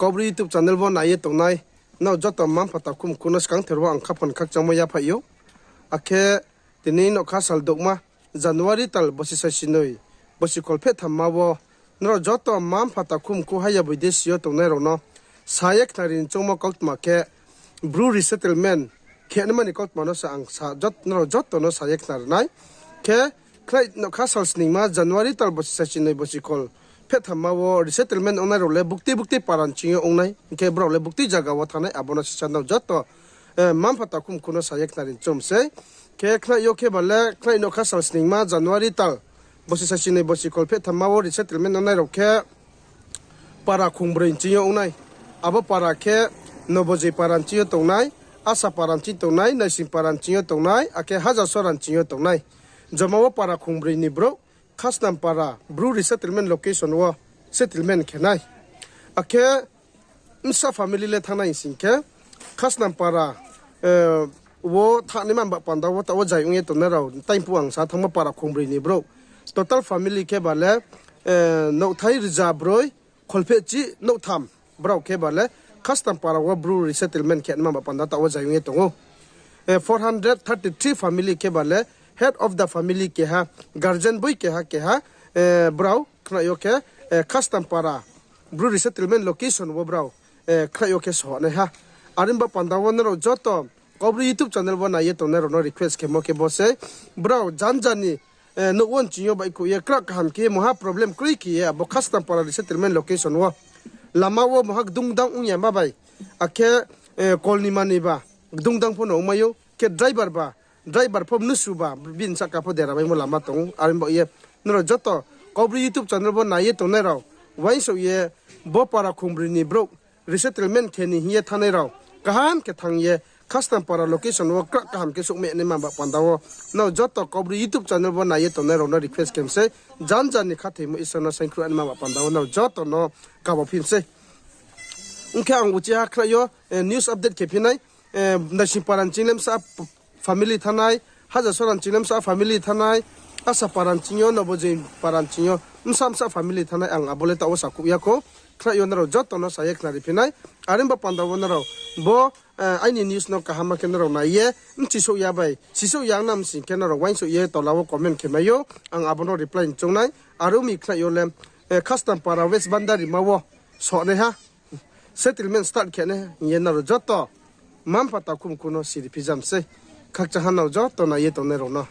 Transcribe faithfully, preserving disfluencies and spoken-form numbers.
Kaubru YouTube channel wo nai ye tongnai nrao joto mma-mpha takhu mkhu no skangther wo ang khaphang khakchangmo yaphaih ou. Akhe tini nougkha sal douhma January tal bosi saisinoi, bosi kholphehtham ma wo nrao joto mma-mpha takhu mkhu haya boi desi yo tongnai rao no sa ye khnari ni choungmo kautma khe, Bru resettlement khe nma ni kautma no sa ang sa jot-, nrao joto no sa ye khnari nai. Khe khnai nougkha sal sningma January tal bosi saisinoi, bosi kholphehtham ma wo resettlement ongnai rao le bukti bukti para ni ching yo ongnai, hing khe brao le bukti zaga wo thanngnai, abo no sisa nrao joto mma-mpha takhu mkhu no sa ye khnari ni choung sei. Khe khnai yo khe ba le khnai nougkha sal sningma January tal bosi saisinoi, bosi kholphehtham ma wo resettlement ongnai rao khe para khongbroi ni ching yo ongnai. Abo para khe Nobojoi para ni ching yo tongnai, Asa para ni ching tongnai, Naising para ni ching yo tongnai, akhe Hajasora ni ching yo tongnai. Joma wo para khongbroi ni brouh Khasnam para Bru resettlement location wo settlement khe nai. Akhe bsa family le thanngnai sing khe, Khasnam para wo thanngnaima ba panda wo taoh wo zai ong ye tongnai rao, taingphuh ang sa thanngmo para khongbroi ni brouh. Total family khe ba le nouhthai rza broi kholphehchi nouhtham, brao khe ba le Khasnam para wo Bru resettlement khe nma ba panda taoh wo zai ong ye tong ou. Four hundred thirty three family khe ba le head of the family keha, guardian boi keha keha, brao khnai yo khe Khasnam para Bru resettlement location wo brao khnai yo khe sohnai ha. Are ba panda wo nrao joto Kaubru YouTube channel wo nai ye tongnai rao no request khemo khe bo sei, brao janja ni nouh wo nching yo baihkhouh ye kra kaham khe mungha problem kroi khe ye abo Khasnam para resettlement location wo lama wo mungha kdungdang ong ya ma bai, akhe kol ni mani ba kdungdang pho no ongmai ou, khe driver ba, driver pho mnusu ba, bini sahka pho dera maimo lama tong ou. Are baoh ye nrao joto Kaubru YouTube channel wo nai ye tongnai rao uaingsouh ye bo para khongbroi ni brouh resettlement khe ni hing ye thanngnai rao kaham khe thanng ye Khasnam para location wo kra kaham khe souhmai naima ba panda wo nrao joto Kaubru YouTube channel wo nai ye tongnai rao no request khe mi sei, janja ni khathoimo Isor no saingkhruh naima ba panda wo nrao joto no kabo phi mi sei. Ong khe ang uchih ha khnai yo news update khe phi nai. Naising para ni ching le bsa family thanngnai, Hajasora ni ching le bsa family thanngnai, Asa para ni ching yo, Nobojoi para ni ching yo bsa bsa family thanngnai, ang abo le taoh wo sakhouh ya khou. Khnai yo nrao joto no sa ye khnari phi nai. Are ba panda wo nrao bo aini news no kaham khe nrao nai ye bchisouh ya bai sisouh ya nang sing khe nrao uaingsouh ye tola wo comment khe mai ou, ang abo no reply ni choung nai. Are ong mi khnai yo le Khasnam para West Bandarima wo sohnai ha, settlement start khe nai hing ye nrao joto mma-mpha takhu mkhu no siri phi jam sei. Khakchang ha nrao joto nai ye tongnai rao no.